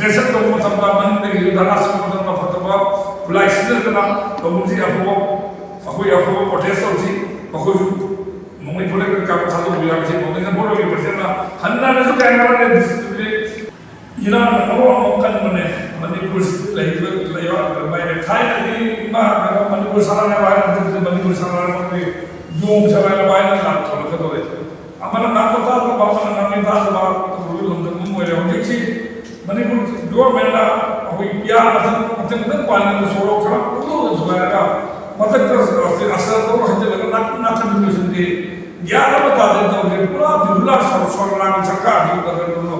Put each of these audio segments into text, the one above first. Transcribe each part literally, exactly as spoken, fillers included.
Session ꯇꯧꯕ ꯃꯇꯝꯗ ꯃꯅꯤꯡꯗꯒꯤ ꯙꯔꯅꯥ ꯆꯠꯄ ꯃꯇꯝꯗ ꯐꯠꯇꯕ ꯈꯨꯠꯂꯥꯏ ꯁꯤꯖꯤꯟꯅꯗꯅ ꯇꯧꯒꯨꯝꯁꯤ꯫ ꯑꯐꯕ ꯑꯩꯈꯣꯏ ꯑꯐꯕ ꯄ꯭ꯔꯣꯇꯦꯁ ꯇꯧꯁꯤ꯫ ꯃꯈꯣꯏꯁꯨ ꯅꯣꯡꯃꯩ ꯄꯣꯂꯦꯠ ꯀꯩꯀꯥ ꯊꯥꯗꯣꯛꯄ ꯌꯥꯕꯁꯤ ꯐꯥꯎꯟꯗꯦꯁꯟ ꯕꯣꯔꯗ ꯑꯣꯐ ꯄ꯭ꯔꯣꯇꯦꯁꯅ ꯍꯟꯅ ꯍꯟꯅꯁꯨ ꯀꯌꯥ ꯉꯥꯡꯅꯔꯦ꯫ ꯗꯤꯁꯤꯄ꯭ꯂꯤꯟ ꯏꯔꯥꯡꯅ ꯃꯔꯣꯟ ꯑꯃ ꯀꯟꯕꯅꯦ꯫ ꯃꯅꯤꯄꯨꯔꯁꯤ ꯂꯩꯔꯤꯕ ꯂꯩꯕꯥꯛ ꯑꯗꯨꯃꯥꯏꯅ ꯊꯥꯏꯅꯗꯤ ꯏꯃꯥ ꯀꯩꯅꯣ ꯃꯅꯤꯄꯨꯔ ꯁꯥꯟꯅꯔꯕ ꯍꯥꯏꯅ ꯍꯧꯖꯤꯛꯇꯤ ꯃꯅꯤꯄꯨꯔ ꯁꯥꯟꯅꯔꯕ ꯌꯣꯡ ꯁꯥꯟꯅꯔꯕ ꯍꯥꯏꯅ ꯂꯥꯟ ꯊꯣꯛꯂꯛꯀꯗꯧꯔꯦ꯫ ꯑꯃꯅ ꯉꯥꯡꯕ ꯇꯥꯗꯕ, ꯑꯃꯅ ꯉꯥꯡꯕ ꯇꯥꯗꯕ ꯇꯧꯕꯒꯤ ꯂꯝꯗꯝ ꯑꯃ ꯑꯣꯏꯔꯦ꯫ ꯍꯧꯖꯤꯛꯁꯤ ꯃꯅꯤꯄꯨꯔ ꯒꯣꯔꯃꯦꯟꯅ ꯑꯩꯈꯣꯏ ꯄꯤꯌꯥꯔ ꯃꯊꯪ ꯃꯊꯪ ꯃꯊꯪ ꯄꯥꯜꯂꯤꯉꯩꯗ ꯁꯣꯔꯣꯛ ꯈꯔ ꯄꯨꯡꯂꯣꯟ ꯊꯨꯒꯥꯏꯔꯒ ꯃꯊꯛꯇ ꯑꯁꯇꯔ ꯇꯧꯔ ꯍꯩꯖꯤꯜꯂꯒ ꯅꯥꯀꯟ ꯅꯥꯀꯟꯗ ꯂꯣꯏꯁꯤꯟꯗꯦ꯫ ꯒ꯭ꯌꯥꯟ ꯑꯃ ꯇꯥꯗꯦ ꯇꯧꯔꯤꯁꯦ꯫ ꯄꯨꯔꯥ ꯕꯤꯍꯨꯂꯥ ꯁꯣꯔ-, ꯁꯣꯔ ꯂꯥꯡꯒꯤ ꯁꯔꯀꯥꯔꯁꯤ ꯀꯩꯅꯣ, ꯀꯩꯅꯣ,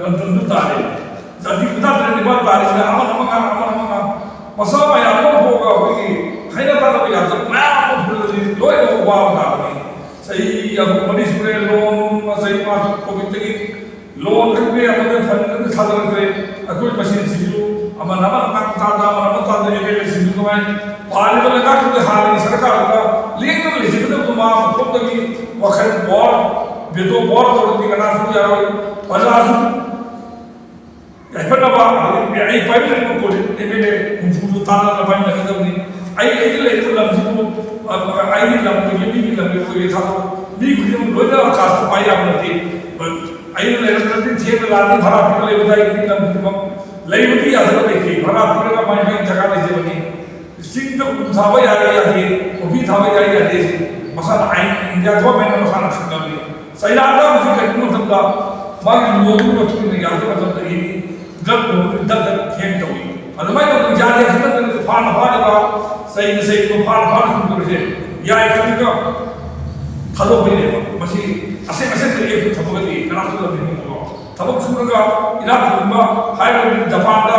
ꯂꯝꯗꯝꯗꯨ ꯇꯥꯔꯦ꯫ ꯖꯥꯇꯤ ꯈꯨꯟꯗꯥ ꯇꯔꯦꯠ ꯅꯤꯄꯥꯜ ꯇꯥꯔꯤꯁꯤꯅ ꯑꯃꯅ ꯑꯃ ꯉꯥꯡ, ꯑꯃꯅ ꯑꯃ ꯉꯥꯡ꯫ ꯃꯁꯥ ꯃꯌꯥꯝ ꯂꯧꯊꯣꯛꯑꯒ ꯑꯩꯈꯣꯏꯒꯤ ꯍꯩꯅ ꯇꯥꯗꯕ ꯌꯥꯗꯕ ꯃꯌꯥꯝ ꯑꯃ ꯐꯨꯜꯂꯗꯤ ꯂꯣꯏꯅꯃꯛ ꯋꯥꯕ ꯇꯥꯕꯅꯤ꯫ ꯆꯍꯤ ꯑꯍꯨꯝ ꯃꯔꯤ ꯁꯨꯔꯦ ꯂꯣꯟ, ꯆꯍꯤ ꯃꯉꯥ ꯀꯣꯚꯤꯠꯇꯒꯤ ꯂꯣꯟ ꯈꯪꯗꯦ, ꯑꯃꯗ ꯐꯟ ꯈꯪꯗꯦ ꯊꯥꯗꯔꯛꯇ꯭ꯔꯦ꯫ ꯑꯩꯈꯣꯏ ꯃꯁꯦꯟꯁꯤꯁꯨ ꯑꯃꯅ ꯑꯃꯅ ꯉꯥꯡ ꯇꯥꯗ, ꯑꯃꯅ ꯑꯃ ꯇꯥꯗ, ꯑꯦꯝ ꯑꯦꯜ ꯑꯦꯁꯤꯡꯁꯨ ꯀꯃꯥꯏ ꯄꯥꯜꯂꯤꯕ ꯂꯩꯉꯥꯛꯇꯨꯗ ꯍꯥꯟꯅꯒꯤ ꯁꯔꯀꯥꯔꯗꯨꯗ ꯂꯦꯡꯗꯅ ꯂꯩꯖꯒꯗꯕꯗꯨ ꯃꯥ ꯃꯇꯣꯝꯗꯒꯤ ꯋꯥꯈꯜ ꯄꯥꯋꯔ, ꯚꯦꯇꯣ ꯄꯥꯋꯔ ꯇꯧꯔꯗꯤ ꯀꯅꯥꯁꯨ ꯌꯥꯔꯣꯏ꯫ ꯄ꯭ꯔꯖꯥꯁꯨ ꯌꯥꯏꯐꯅꯕ ꯑꯩ ꯄꯥꯏꯃꯤꯟꯅꯔꯤꯕ ꯀꯣꯂꯤꯠ ꯑꯦꯝ ꯑꯦꯜ ꯑꯦ ꯍꯨꯝꯐꯨꯗꯨ ꯇꯥꯟꯅꯅ ꯄꯥꯏꯃꯤꯟꯅꯒꯗꯕꯅꯤ꯫ ꯑꯩ ꯑꯩꯒꯤ ꯂꯩꯔꯤꯕ ꯂꯝꯁꯤꯕꯨ, ꯑ, ꯑꯩꯒꯤ ꯂꯝꯗꯒꯤ ꯃꯤꯒꯤ ꯂꯝꯒꯤ ꯑꯣꯏꯒꯦ ꯊꯥꯗꯣꯛ ꯃꯤ ꯈꯨꯗꯤꯡꯃꯛ ꯂꯣꯏꯅ ꯀꯥꯁꯇ ꯄꯥꯏ ꯌꯥꯕ ꯅꯠꯇꯦ꯫ ꯑꯩꯅ ꯂꯩꯔꯝꯗ꯭ꯔꯗꯤ ꯊꯦꯡꯅ ꯂꯥꯛꯑꯅꯤ, ꯚꯔꯥ ꯄꯤꯔ ꯂꯩꯕ ꯇꯥꯏ꯫ ꯃꯤ ꯂꯝ ꯈꯨꯗꯤꯡꯃꯛ ꯂꯩꯕꯗꯤ ꯌꯥꯗꯕ ꯂꯩꯇꯦ, ꯚꯔꯥ ꯄꯤꯔꯒ ꯃꯥꯏ ꯃꯥꯏ ꯖꯒꯥ ꯂꯩꯖꯕꯅꯤ꯫ ꯆꯤꯡꯗ ꯎ ꯊꯥꯕ ꯌꯥꯔꯦ ꯌꯥꯗꯦ, ꯀꯣꯐꯤ ꯊꯥꯕ ꯌꯥꯏ ꯌꯥꯗꯦ, ꯁꯤ ꯃꯁꯥꯅ ꯑꯥꯏꯟ, ꯏꯟꯗꯤꯌꯥ ꯒꯣꯔꯃꯦꯟꯅ ꯃꯁꯥꯅ ꯈꯪꯅꯕꯅꯤ꯫ ꯆꯩꯅꯥꯗ ꯍꯧꯖꯤꯛ ꯀꯔꯤꯒꯨꯝꯕ ꯃꯇꯝꯗ ꯃꯥꯒꯤ ꯂꯣꯗꯨꯒꯤ ꯃꯇꯨꯡ ꯏꯟꯅ ꯌꯥꯗꯕ ꯃꯇꯝꯗ ꯑꯩꯗꯤ ꯗ꯭ꯔꯒ ꯂꯣꯗꯨ ꯗꯛ ꯗꯛ ꯍꯦꯟ ꯇꯧꯏ꯫ ꯑꯗꯨꯃꯥꯏꯅ ꯇꯧꯗꯅ ꯌꯥꯗꯦ ꯈꯪꯅꯗꯅ ꯐꯥꯅ ꯐꯥꯔꯤꯕ, ꯆꯩꯅ ꯆꯩꯕ, ꯐꯥꯅ ꯐꯥꯅ ꯁꯨꯝ ꯇꯧꯔꯤꯁꯦ ꯌꯥꯏ ꯈꯪꯉꯒ ꯊꯥꯗꯣꯛꯄꯩꯅꯦꯕ꯫ ꯃꯁꯤ ꯑꯁꯦꯡ ꯑꯁꯦꯡꯕ ꯑꯦꯞꯇꯨ ꯊꯝꯃꯒꯗꯤ ꯀꯅꯥꯁꯨ ꯂꯝꯍꯦꯟꯕ ꯉꯝꯃꯣꯏ꯫ ꯊꯕꯛ ꯁꯨꯔꯒ ꯏꯅꯥꯛ ꯈꯨꯟꯕ ꯍꯥꯏꯔꯒꯗꯤ ꯖꯄꯥꯟꯗ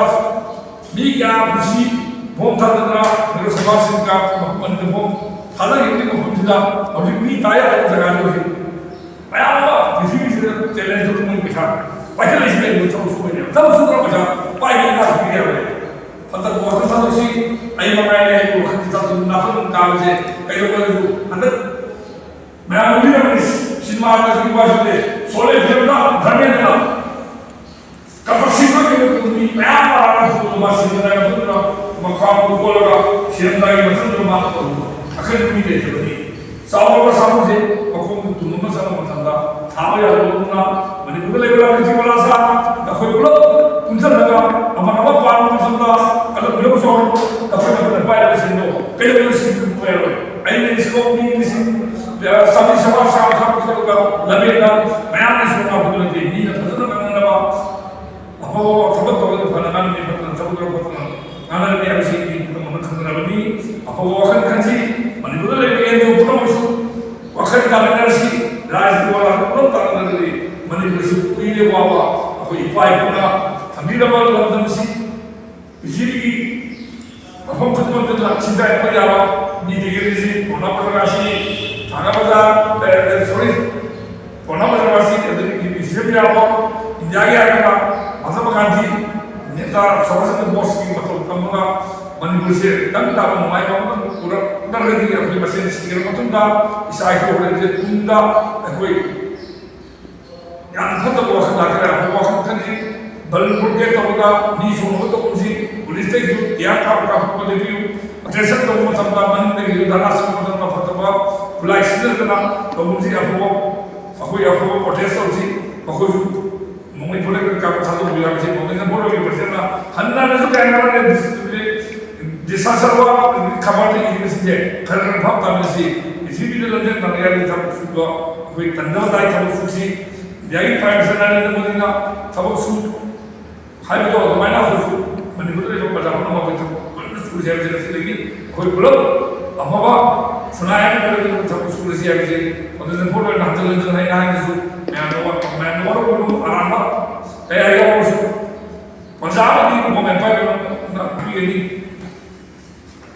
ꯃꯤ ꯀꯌꯥ ꯄꯨꯟꯁꯤ ꯕꯣꯝ ꯊꯥꯗꯗꯅ ꯍꯤꯔꯣꯁꯤꯃꯥ ꯁꯤꯡꯒ ꯃꯐꯝ ꯑꯅꯤꯗ ꯕꯣꯝ ꯊꯥꯗꯈꯤꯕꯒꯤ ꯃꯐꯝꯁꯤꯗ ꯍꯧꯖꯤꯛ ꯃꯤ ꯇꯥ ꯌꯥꯗꯕ ꯖꯒꯥꯁꯤ ꯍꯧꯖꯤꯛ ꯃꯌꯥꯝ ꯑꯃ ꯄ꯭ꯔꯤꯊꯤꯕꯤꯁꯤꯗ ꯆꯦꯂꯦꯟꯖ ꯇꯧꯗꯨꯅ ꯃꯣꯏ ꯄꯩꯁꯥ ꯄꯥꯏꯈꯠꯂꯛꯏꯁꯤ ꯀꯩꯅꯣ? ꯊꯕꯛ ꯁꯨꯕꯅꯦꯕ꯫ ꯊꯕꯛ ꯁꯨꯗ꯭ꯔ ꯄꯩꯁꯥ ꯄꯥꯏꯒꯦ ꯏꯅꯥꯛ ꯈꯨꯟꯒꯦ ꯍꯥꯏꯕꯅꯦ꯫ ꯍꯟꯗꯛ ꯋꯥꯈꯜ ꯊꯥꯗꯣꯛꯁꯤ꯫ ꯑꯩ ꯃꯉꯥꯏꯔꯦ ꯑꯩꯒꯤ ꯋꯥꯈꯜꯁꯤ ꯊꯥꯗꯣꯛ ꯅꯥꯀꯜ ꯀꯥꯕꯁꯦ꯫ ꯀꯩꯗꯧꯕ ꯍꯥꯏꯔꯁꯨ ꯍꯟꯗꯛ ꯃꯌꯥꯝ ꯎꯕꯤꯔꯝꯒꯅꯤ꯫ ꯁꯤꯅꯦꯃꯥꯗꯁꯨ ꯎꯕ ꯍꯥꯏꯁꯤꯗꯤ ꯁꯣꯜꯂꯦ ꯐꯤꯂꯝꯗ ꯙꯔꯃꯦꯟꯗ꯭ꯔꯅ ꯃꯥ ꯁꯤꯔꯝꯗꯥꯏ ꯃꯇꯨꯡꯗ ꯃꯈ꯭ꯋꯥꯡ ꯀꯣꯜꯂꯒ ꯁꯤꯔꯝꯗꯥꯏꯒꯤ ꯃꯇꯨꯡꯗ ꯃꯥ ꯇꯧꯕ ꯑꯈꯟꯕ ꯃꯤ ꯂꯩꯇꯕꯅꯤ꯫ ꯆꯥꯎꯔꯕ ꯁꯥꯃꯨꯁꯦ ꯃꯈꯣꯡꯗ ꯇꯨꯝꯕ ꯆꯪꯕ ꯃꯇꯝꯗ ꯊꯥꯕ ꯌꯥꯗꯕꯅ ꯃꯅꯤꯄꯨꯔꯗ ꯂꯩꯕ ꯔꯥꯖꯅꯤꯇꯤ ꯋꯥꯂꯥꯁꯥ ꯅꯈꯣꯏ ꯄꯨꯂꯞ ꯄꯨꯟꯁꯤꯜꯂꯒ ꯑꯃ ꯑꯃ ꯄꯥꯟꯕ ꯃꯇꯝꯗ ꯑꯗꯨꯝ ꯌꯣꯛ ꯆꯥꯎꯔꯣ꯫ ꯅꯈꯣꯏ ꯅꯈꯣꯏꯅ ꯄꯥꯏꯔꯤꯕꯁꯤꯡꯗꯣ ꯀꯩꯗꯧꯕꯗ ꯁꯤꯟꯕ ꯌꯥꯔꯣꯏ꯫ ꯑꯩꯅ ꯏꯁꯀꯣꯞ ꯃꯤ ꯂꯤꯁꯤꯡ ꯆꯥꯝꯃꯔꯤ ꯆꯥꯝꯃꯉꯥ ꯆꯥꯝꯃ ꯆꯥꯝꯃ ꯆꯠꯂꯒ ꯂꯝꯕꯦꯟꯗ ꯃꯌꯥꯝꯅ ꯁꯨꯝ ꯉꯥꯡꯕꯗꯨ ꯅꯠꯇꯦ꯫ ꯃꯤꯅ ꯐꯖꯅ ꯉꯥꯡꯅꯅꯕ ꯑꯐꯕ ꯊꯕꯛ ꯇꯧꯔꯒ ꯐꯅ ꯉꯥꯡꯅꯤ, ꯐꯠꯇꯅ ꯊꯕꯛ ꯇꯧꯔꯒ ꯐꯠꯇꯅ ꯉꯥꯡꯅꯒꯅꯤ ꯍꯥꯏꯕꯁꯤ ꯃꯤ ꯄꯨꯝꯅꯃꯛꯅ ꯈꯪꯅꯔꯕꯅꯤ꯫ ꯑꯐꯕ ꯋꯥꯈꯜ ꯈꯟꯁꯤ꯫ ꯃꯅꯤꯄꯨꯔꯗ ꯂꯩꯕ ꯑꯦꯟ ꯖꯤ ꯑꯣ ꯄꯨꯝꯅꯃꯛꯁꯨ ꯋꯥꯈꯜ ꯇꯥꯃꯤꯟꯅꯔꯁꯤ꯫ ꯔꯥꯖꯅꯤꯇꯤ ꯋꯥꯂꯥ ꯄꯨꯝꯅꯃꯛ ꯇꯥꯃꯤꯟꯅꯔꯒꯗꯤ ꯃꯅꯤꯄꯨꯔꯁꯤ ꯀꯨꯏꯔꯦ ꯋꯥꯕ ꯑꯩꯈꯣꯏ ꯏꯄꯥ ꯏꯄꯨꯅ ꯊꯝꯕꯤꯔꯕ ꯂꯝꯗꯝꯁꯤ ꯄ꯭ꯔꯤꯊꯤꯕꯤꯒꯤ ꯃꯐꯝ ꯈꯨꯗꯤꯡꯃꯛꯇ ꯁꯤꯡꯊꯥꯔꯛꯄ ꯌꯥꯕ ꯃꯤ ꯂꯩꯒꯅꯤꯁꯤ ꯄ꯭ꯔꯣꯅꯕ ꯕꯖꯥꯔ ꯑꯁꯤ ꯊꯥꯡꯒ ꯕꯖꯥꯔ, ꯑꯦ, ꯑꯦ, ꯁꯣꯔꯤ, ꯄ꯭ꯔꯣꯅꯕ ꯕꯖꯥꯔ ꯑꯁꯤ ꯑꯗꯨꯗꯒꯤ ꯃ꯭ꯌꯨꯖꯤꯌꯝ ꯌꯥꯕ ꯏꯟꯗꯤꯌꯥꯒꯤ ꯍꯥꯏꯔꯒꯅ ꯃꯍꯥꯇꯃꯥ ꯒꯥꯟꯙꯤ, ꯅꯦꯇꯥ ꯁꯨꯚꯥꯁ ꯆꯟꯗ꯭ꯔ ꯕꯣꯁꯀꯤ ꯃꯇꯧ ꯇꯝꯃꯒ ꯃꯅꯤꯄꯨꯔꯁꯦ ꯇꯪ ꯇꯥꯕ ꯅꯨꯡꯉꯥꯏꯕ ꯑꯃꯇꯪ ꯄꯨꯔꯛꯅꯔꯒꯗꯤ ꯑꯩꯈꯣꯏ ꯃꯁꯦꯟ ꯁꯤꯈ꯭ꯔ ꯃꯇꯨꯡꯗ ꯏꯆꯥ ꯏꯁꯨ ꯍꯧꯔꯛꯏꯕꯁꯦ ꯇꯨꯡꯗ ꯑꯩꯈꯣꯏ ꯌꯥꯝ ꯐꯠꯇꯕ ꯋꯥꯈꯜ ꯂꯥꯛꯀꯦꯔꯥ? ꯑꯐꯕ ꯋꯥꯈꯜ ꯈꯟꯁꯤ꯫ ꯕꯟ ꯕ꯭ꯂꯣꯀꯦꯠ ꯇꯧꯕꯗ ꯃꯤ ꯁꯣꯛꯅꯕ ꯇꯧꯒꯨꯝꯁꯤ꯫ ꯄꯨꯂꯤꯁꯇꯩꯁꯨ ꯇꯤꯌꯥꯔ ꯀꯥꯞꯄ ꯀꯥꯞꯊꯣꯛꯄ ꯂꯦꯞꯄꯤꯌꯨ꯫ ꯑꯣꯄꯔꯦꯁꯟ ꯇꯧꯕ ꯃꯇꯝꯗ ꯃꯅꯤꯡꯗꯒꯤ ꯙꯔꯅꯥ ꯆꯪꯕ ꯃꯇꯝꯗ ꯐꯠꯇꯕ ꯈꯨꯠꯂꯥꯏ ꯁꯤꯖꯤꯟꯅꯗꯅ ꯇꯧꯒꯨꯝꯁꯤ꯫ ꯑꯐꯕ ꯑꯩꯈꯣꯏ ꯑꯐꯕ ꯄ꯭ꯔꯣꯇꯦꯁ ꯇꯧꯁꯤ꯫ ꯃꯈꯣꯏꯁꯨ ꯅꯣꯡꯃꯩ ꯄꯨꯔꯒ ꯀꯥꯞꯄ ꯊꯥꯗꯣꯛꯄ ꯌꯥꯕꯁꯤ ꯐꯥꯎꯟꯗꯦꯁꯟ ꯐꯣꯔꯝꯒꯤ ꯄ꯭ꯔꯁꯤꯗꯦꯟꯅ ꯍꯟꯅ ꯍꯟꯅꯁꯨ ꯀꯌꯥ ꯉꯥꯡꯅꯔꯦ꯫ ꯗꯤꯁꯥꯁꯔ ꯋꯥ ꯈꯕꯔꯗ ꯏꯔꯤꯕꯁꯤꯡꯁꯦ ꯈꯔ ꯈꯔ ꯚꯥꯞ ꯇꯥꯃꯤꯟꯅꯁꯤ꯫ ꯄ꯭ꯔꯤꯊꯤꯕꯤꯗ ꯂꯝꯖꯦꯟ ꯇꯥꯟꯅ ꯌꯥꯕꯒꯤ ꯊꯕꯛ ꯁꯨꯕ ꯑꯩꯈꯣꯏ ꯇꯟꯗꯕ ꯇꯥꯏ꯫ ꯊꯕꯛ ꯁꯨꯁꯤ꯫ ꯏꯟꯗꯤꯌꯥꯒꯤ ꯄ꯭ꯔꯥꯏꯝ ꯃꯤꯅꯤꯁꯇꯔ ꯅꯔꯦꯟꯗ꯭ꯔ ꯃꯣꯗꯤꯅ ꯊꯕꯛ ꯁꯨ ꯍꯥꯏꯕꯗꯣ ꯑꯗꯨꯃꯥꯏꯅ ꯑꯩꯈꯣꯏꯁꯨ ꯃꯅꯤꯄꯨꯔꯗ ꯂꯩꯕ ꯄ꯭ꯔꯖꯥ ꯄꯨꯝꯅꯃꯛꯀꯤ ꯊꯕꯛ ꯀꯟꯅ ꯁꯨꯁꯤ ꯍꯥꯏꯕꯁꯤ ꯉꯁꯤꯗꯒꯤ ꯑꯩꯈꯣꯏ ꯄꯨꯂꯞ ꯑꯐꯕ ꯈꯨꯟꯅꯥꯏ ꯑꯃ ꯑꯣꯏꯔꯒ ꯊꯕꯛ ꯁꯨꯔꯁꯤ ꯍꯥꯏꯕꯁꯤ ꯐꯥꯎꯟꯗꯦꯁꯟ ꯐꯣꯔꯝ ꯑꯣꯏꯅ ꯍꯟꯖꯤꯟ ꯍꯟꯖꯤꯟ ꯑꯩꯅ ꯍꯥꯏꯔꯤꯁꯨ